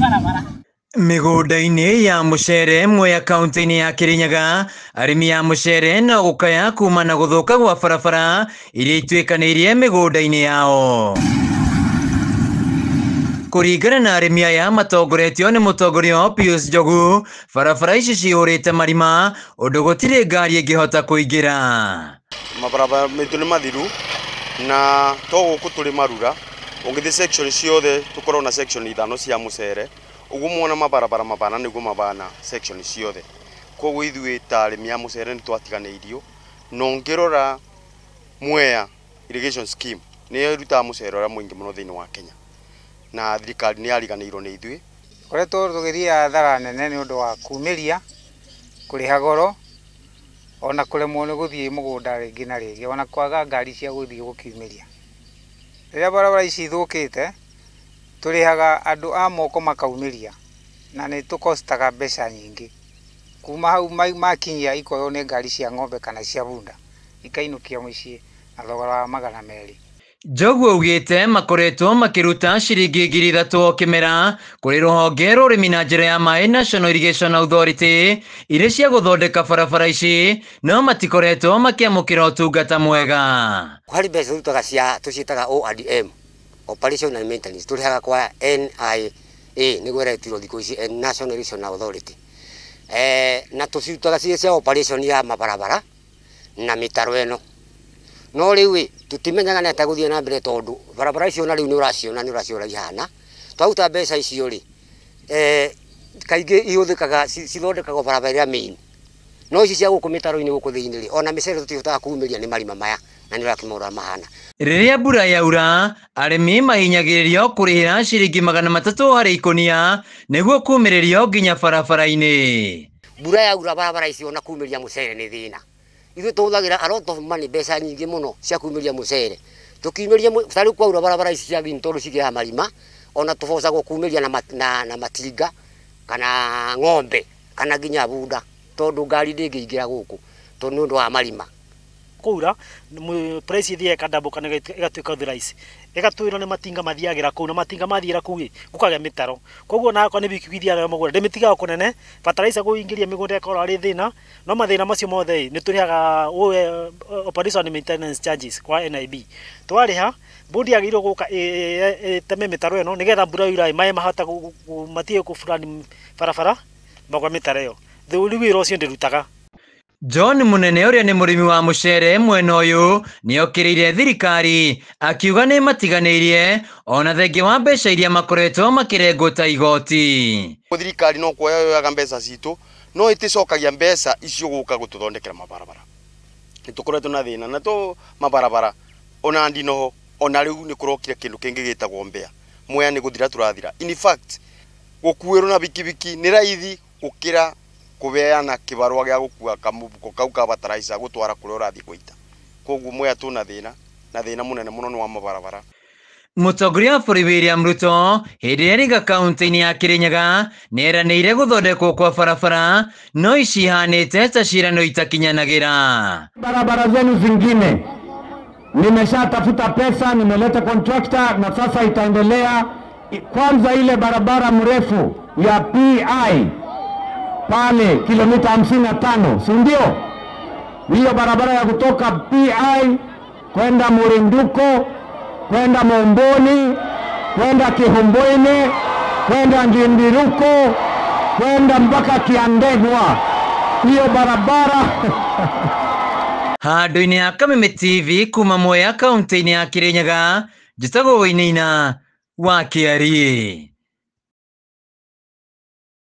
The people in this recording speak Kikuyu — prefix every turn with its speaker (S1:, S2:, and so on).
S1: Barabara.
S2: Mĩgũnda-inĩ ya mũcere Mwea kaunti-inĩ ya Kirinyaga, arĩmi a mũcere no gũkaya kuma na gũthũka gwa barabara iria ituĩkanĩirie mĩgũnda-inĩ yao. Kũringana na arĩmi aya matongoretio nĩ mũtongoria wao Pius Njogu, barabara ici cihũrĩte marima ũndũ gũtirĩ ngari ĩngĩhota kũingĩra.
S3: Mabarabara maitũ nĩ mathiru na to gũkũ tũrĩ marura, ũngĩthiĩ section ciothe tũkorwo na section ithano cia mũcere, ũguo muona mabarabara mabana nĩguo mabana section ciothe. Koguo ithuĩ ta arĩmi a mũcere nĩ twatiganĩirio, na ũngĩrora Mwea irrigation scheme nĩyo ĩrutaga mũcere ũrĩa mũingĩ mũno thĩinĩ wa Kenya, na thirikari nĩ yariganĩirwo nĩ ithuĩ.
S4: Koretwo tũgĩthiĩ hathara nene nĩ ũndũ wa kumĩria, kũrĩha goro, ona kũremwo nĩ gũthiĩ mũgũnda rĩngĩ na rĩngĩ, ona kwaga ngari cia gũthiĩ gũkiumĩria. Rĩrĩa barabara ici ithũkĩte, tũrĩhaga andũ a moko makaumĩria, na nĩ tũkostaga mbeca nyingĩ. Kuma hau makinyia ikoywo nĩ ngari cia ng'ombe kana cia bunda, ikainũkia mũciĩ na thogora wa 200.
S2: Njogu augĩte makoretwo makĩruta ciringi 3,000 o kĩmera kũrĩ rũhonge rwa ũrĩmi na njĩra ya maĩ National Irrigation Authority iria cia gũthondeka barabara ici, no matikoretwo makĩamũkĩra ũtungata mwega.
S5: Harĩ mbeca tũrutaga cia tũciĩtaga O&M, Operation and Maintenance, tũrĩhaga kwa NIA nĩguo ĩretirwo thikũ ici National Irrigation Authority. Na tũcirutaga cirĩ cia operation ya mabarabara na mĩtaro ĩno. No rĩu ĩ, tũtimenyaga nĩ atĩa gũthiĩ na mbere tondũ barabara icio na rĩu nĩ ũraciona, nĩ ũraciona ihana. Twaruta mbeca icio rĩ, kaingĩ ihũthĩkaga, cithondekagwo barabara ĩrĩa main. No ici cia gũkũ mĩtaro-inĩ gũkũ thĩinĩ rĩ, ona mĩcere tũtihotaga kumĩria nĩ marima maya, na nĩ ũrakĩmona ũrĩa mahana.
S2: Rĩrĩa mbura yaura, arĩmi mahinyagĩrĩrio kũrĩhĩra ciringi 300 harĩ ikũnia nĩguo kumĩrĩrio nginya barabara-inĩ.
S5: Mbura yaura barabara icio ona kumĩria mũcere nĩ thĩna. Ithuĩ tũhũthagĩra a lot of money, mbeca nyingĩ mũno cia kumĩria mũcere. Tũkiumĩria ta rĩu kwaura barabara ici cia thĩinĩ tondũ cigĩaga marima, ona tũbocagwo kumĩria na matinga kana ng'ombe kana nginya bunda, tondũ ngari ndĩngĩingĩra gũkũ tondũ nĩ ũndũ wa marima.
S6: Kũura, price ithiaga ĩkadouble kana ĩgatuĩka thĩ raici. Ĩgatwĩrwo nĩ matinga mathiagĩra kũu, na matinga mathiĩra kũu ĩ, gũkagĩa mĩtaro. Koguo ona akorwo nĩ bikibiki ithiaga mũgũnda, ndĩmĩtigaga kũnene, fertilizer kũingĩria mĩgũnda ĩkorwo arĩ thĩna, no mathĩna macio mothe ĩ, nĩ tũrĩhaga operation and maintenance charges kwa NIB. Twarĩha, bodi yagĩrĩirwo gũka ĩteme mĩtaro ĩno, nĩgetha mbura yaura ĩ, maĩ mahota matige kũburani barabara, magwa mĩtaro ĩyo. Rĩu wĩra ũcio ndĩrutaga.
S2: John Munene ũrĩa nĩ mũrĩmi wa mũcere mwena ũyũ nĩokĩrĩire thirikari akiuga nĩ matiganĩirie ona thengia wa mbeca iria makoretwo makĩrengwo ta igoti.
S3: Thirikari no kuoya yoyaga mbeca citũ, no ĩticokagia mbeca icio gũka gũtũthondekera mabarabara. Nĩ tũkoretwo na thĩna na to mabarabara ona ndinoho, ona rĩu nĩ kũrokire kĩndũ kĩngĩ gĩtagwo mbĩa. Mwea nĩ gũthira tũrathira. In fact, gũkuĩrwo na bikibiki nĩ raithi gũkĩra kũbeana kĩbarũa gĩa gũkua kamũbuko kau ka fertilizer gũtwara kũrĩa ũrathiĩ gũita. Koguo Mwea tũna thĩna, na thĩna mũnene mũno nĩ wa mabarabara.
S2: Mũtongoria wa bũrũri William Ruto hĩndĩ ĩrĩa arĩga kaunti-inĩ ya Kirinyaga nĩeranĩire gũthondekwo kwa barabara, no ici ihanĩte ta ciĩranĩro itakinyanagĩra.
S7: Barabara zenu zingine nimeshatafuta pesa, nimeleta contractor na sasa itaendelea. Kwanza ile barabara mrefu ya PI pale kilomita 55, si ndio? Hiyo barabara ya kutoka PI kwenda Murinduko, kwenda Momboni, kwenda Kihumbuini, kwenda Ngindiruko, kwenda mpaka Kiandegwa. Hiyo barabara.
S2: Handũ-inĩ ha Kameme TV kuma Mwea kaunti-inĩ ya Kirinyaga, njĩtagwo Wainaina wa Kĩariĩ.